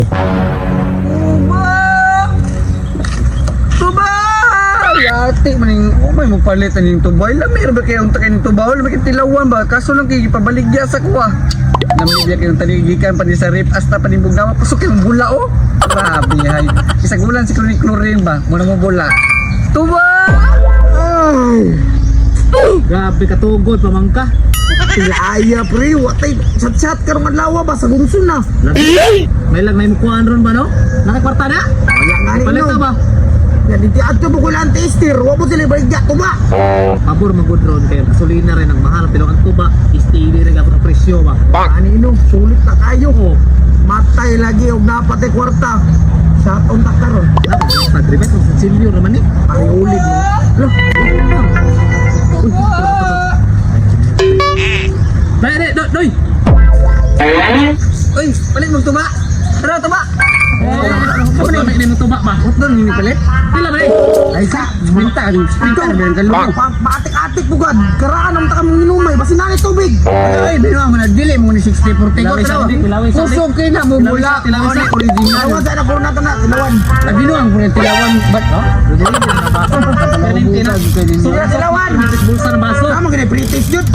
Tuba! Tuba! Yati man ning umay mo palit aning tuba. Lami ra ba kay unta kay ning tuba? Wala kay tilawan ba? Kaso lang kay ipabaligya sa kuha. Lami biya kay taligikan pa ni sa rip hasta pa ni bugnawa pasok kay bula oh. Grabe hay. Isagulan si chlorine chlorine ba? Muna mo bula. Tuba! Ay, Grabe katugod pamangka. Tilaya pre, watay chat-chat karong adlaw ba sa gungsun na. May lag may mukuan ron ba no? Nakakwarta na? Wala nga ni Palit no. na ba? Ya di adto mo kulang tester, wa mo sila baligya tuba. Pabor magud ron kay gasolina rin ang mahal pero ang tuba istili rin ako ng presyo ba. Ani ino, sulit na kayo. Oo. Matay lagi og napatay kwarta. Sa atong karon. Padre ba kung silyo naman ni. Pariulig mo. Lo, Dai dai doi doi. Uy, palit mo tuba. Tara tuba. Ano ni mo tuba ba? Utdon ni palit. Pila ba eh? Ay sa, sprinta, sprinta na ba yung Maatik-atik po gad. Karaan ang takamong inumay, basin na ni tubig. Ay, binuha mo na dili mo ni 60 40 ko Tilawis, tanawa. tilawis, Kusog kay na mo mula Tilawis, mo ni original. Tilawan sa na corona ta na, tilawan. Ah, binuha mo na tilawan bat no? Permanente na. Sila tilawan. Bulsa ng baso. Tama gani pre-taste jud.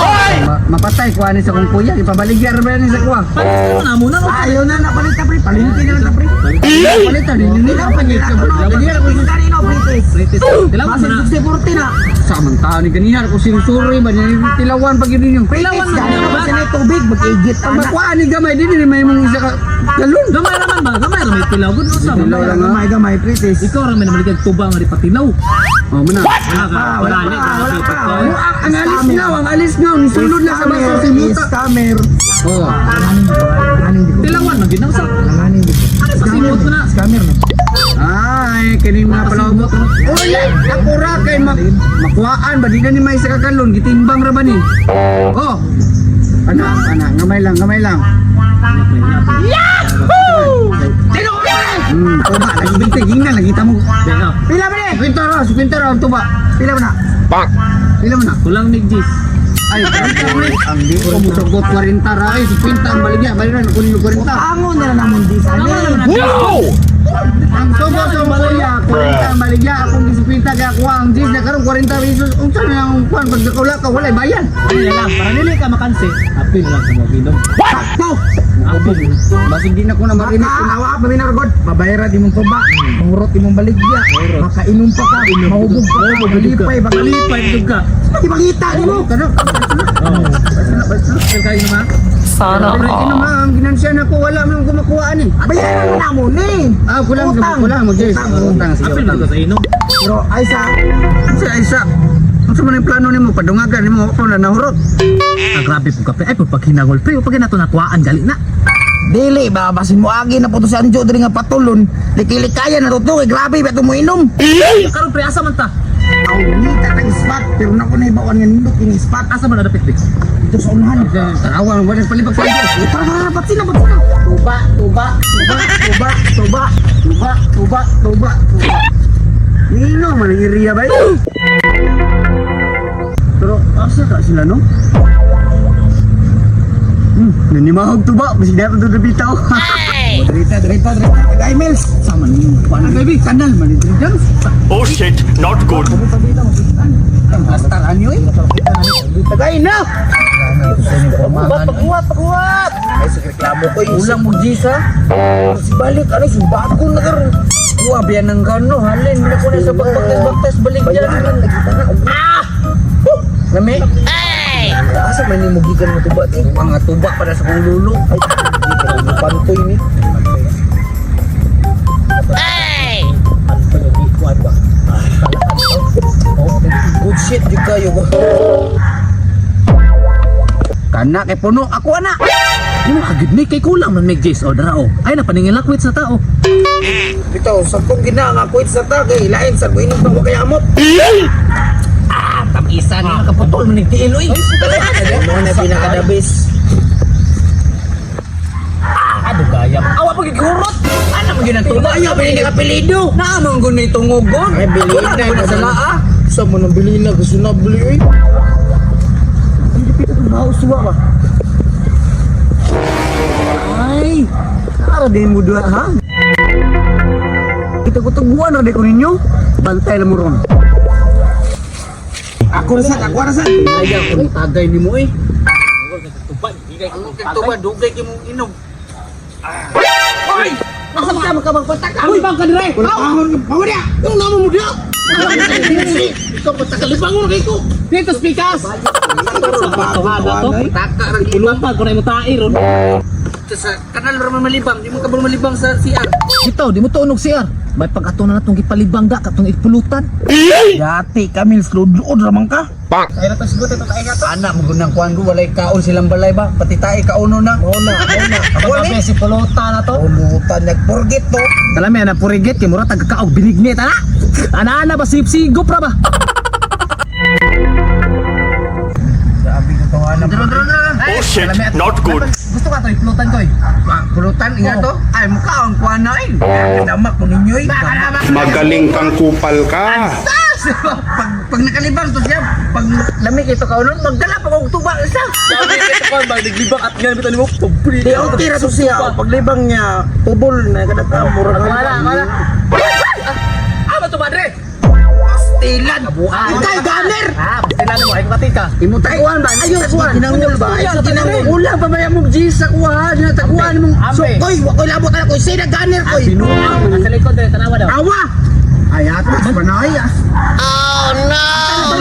Mapatay ko ani sa kong kuya, ipabaligya ra ba ni sa kuha. Palis ka na muna no. Ayaw na na palit ta pre, palinti na lang ta pre. Palitan ni ni Tilawan nila ko no. Dali no pre-taste. British. Tilawan mo Basin na. 60-40 na. Sa man tao ni ganihan ko sinusuri ba niya tilawan pag yun ninyo. Pre-taste Tilawan dali mo na na ba? basin na tubig, mag-igit Ang ana. makuha ni gamay din ni may mong isa ka galon. Gamay raman ba? Gamay ra may tilaw gud no sa. Tilaw lang, ah. Gamay gamay pre-taste. Ikaw ra may namaligag tuba nga di patilaw. Oh, muna. Wala ka. Pa, Wala wala ni. pa, wala pa. Oh, ang alis nga, ang alis nga, ang sulod na sa baso si Muta. Scammer. Oh. Tilawan man ginaw sa. Langanin dito. Ano sa simot mo na? Scammer na. Ay, kini mga palabot. Oy, ako ra kay makuhaan ba di na ni may isa ka galon gitimbang ra ba ni? Oh. Ana, ana, gamay lang, gamay lang. Yahoo! Tuba lagi binti gingnan lagi tamo. Venga. Pila ba ni? Pinta ra, si pinta ra ang tuba. Pila ba na? Pila mo na? Kulang mig-gis. Ay, ang di ko musugot 40 ra ay si pinta ang baligya, bayaran ko ninyo 40. Angon na lang namon di sa Tama naman ang Ang sugo sa kuya, 40 ang baligya, akong gi 50 kaya kuha ang gis na karon 40 pesos. Unsa na ang kuan pag nakula ka walay bayan. Ay na lang, para dili ka makansi. Apil lang sa mga ginom. Sakto. Apil. Basig di na ko na marinig. Maka awa pa minargod. Babayra di mong tuba. Mangurot imong baligya. Makainom pa ka. Mahubog pa ka. Malipay ba ka? Malipay jud ka. Ipakita nimo. Kano? Oh. Basta Apil kayo naman. Sana. Pero ino ma, ang ginansya na ko wala man ko makuhaan eh. Bayaran mo na mo ni. Ah, kulang Utang. kulang mo Jess. Utang. Utang sige. Apil Utang. man ka sa inom. Pero ay sa Sa isa. Unsa man ang plano nimo padungagan nimo ako na nahurot. Ah, grabe po kape. Ay, paghinagol pre, pag nato nakuhaan gali na. Dili ba basin mo agi na po to si Anjo diri nga patulon. Likilikayan na to kay grabe ba to mo inom. Karon pre asa man ta? Aw ni tang spot pero na ko na ibawan nga nindot ini spot Asa man na dapit pre? dito sa unahan. Tarawa wala palibag sa inyo. Tara tara batsin na batsin na. Tuba, tuba, tuba, tuba, tuba, tuba, tuba, tuba, tuba. Nino man ang area ba? Pero asa ka sila no? Nanimahog tuba, bisig dapat to bitaw. Drita drita drita. Tagay Mels. Sama ni paano baby kanal man dito dyan. Oh shit, not good. Ang plastar anyo eh. Tagay na. Paguwat paguwat paguwat. Ay sa reklamo ko Ulang mo gisa. Si balik ano si bago na karon. Kuha biyan ng kano halin mo na ko na sa baktas balik dyan. Bayaran lagi ta na. Ah! Lami? Asa man nimo gikan mo tuba ti? Ang tuba para sa kong lulo. Ay, pantoy ni. Ano pa kuan ba? Oh, good shit di kayo. Kana kay puno ako ana. Ano kagid ni kay kulang man mig gis o dara o. Ay na paningilak sa tao. Bitaw sa kong gina nga kuit sa ta kay lain sa ko inom pa wa kay amot. Ah, tamisa ni nakaputol man nagtiil oy. Mo na pinakadabis. Ah, dugaya. Awa pag gihurot. Ana man gyud ang tuba. Ayaw pa ni kapelido. Naamang gunay tungogon. Ay bilina Wala na sala ah. Sa mo nang bilina gusto na bili oy. Ang dipit itong baho suwa ba? Ay, Para din mo duha ha. Itag-tubuan ra di ko ninyo. Bantay lang mo ron. Ako ra sad, ako ra sad. Ayaw kung tagay nimo eh. Ang tuba dugay kay mong inom. Oy! Asa ka makabagpatak? Uy, bang ka dire. Wala ahon ka power ya. Yung namo mo diya. Ikaw patagalibangon kay ko. Dito speakers. Taka ra Pulutan ko na imo tae ron. sa kanal ra man malibang, di mo kabalo malibang sa CR. Bitaw, di mo tunog CR. May pag-ato na natong gipalibang ga katong ipulutan. Dati kami sludod ra man ka. Ay na to sigot ito tayo nga to. Ana mo gunang kuan ko walay kaon silang balay ba? Pati tae kauno na. Mao na, mao na. Kapag si pulutan na to. Pulutan nagpurgit to. Kalami ana purigit kay mura taga kaog binignit ana. Ana-ana ba sip-sigop ra ba? Grabe ko tawanan. Oh shit, not good. Gusto ka to ipulutan ko eh. Pulutan inga to. Ay mukaon kuan na eh. Damak mo ninyo eh. Magaling kang kupal ka. Pag nakalibang to siya, pag lamig ito kaunon, magdala pa kog tuba isa. Di okay ra to siya. Paglibang niya, tubol na kada ta mura na. Wala, wala. Ah, ba to madre? Pastilan. Ikay gunner. Ah, pastilan mo ay katika. Imo takuan ba? Ayaw kuan. Ginangol ba? Ay ginangol. Ulang pa ba mo sa kuha? Takuan mong Ambe. Koy, wa koy labot ana koy sina gunner koy. Nasa likod dre tanawa daw. Awa. Ay ato panay ah.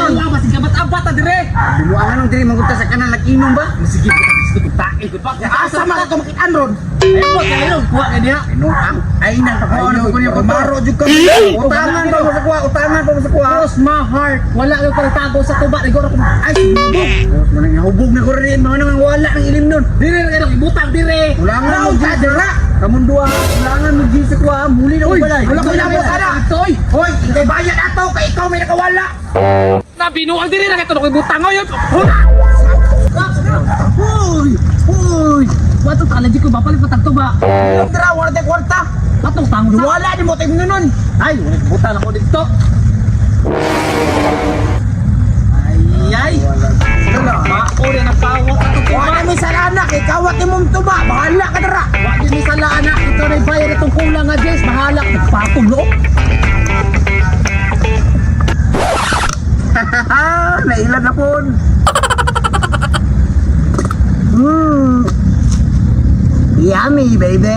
Tanawa ba sige ba't abata dire? Binuangan nung diri magunta sa kanal nag-inom ba? Sige, sige tae gud pa. Asa man ka makitaan ron? Ay po kayo kuha kay diha. Binuang ay nang pakuha na ko niyo ko. Maro jud kami. Utangan pa mo sa kuha, utangan pa mo sa kuha. Cross my heart. Wala ko tago sa tuba igor ako. Ay, hubog. Manang hubog na ko rin, mga nang wala ng ilim nun. Dire ra kay butang dire. Ulangan mo dira. Kamundo ah, ulangan mo di sa kuha, muli na ko balay. Wala koy labot ana. Toy. Hoy, kay bayad ato kay ikaw may nakawala. Na binuang dire ra kay tunog butang oy. Hoy! Hoy! Wato ta lagi ko bapalit patag tuba. Dra wala tay kwarta. Atong tango sa. Wala di mo tay nun. Ay, wala butang ako dito. Ay ay. Mao na nakawat ato tuba. Wala may salana kay kawat imong tuba. Bahala ka dra. Wa di mi sala ana ito na bayad itong kulang nga Jess, bahala patong loob. Nailan na po. Yummy, baby.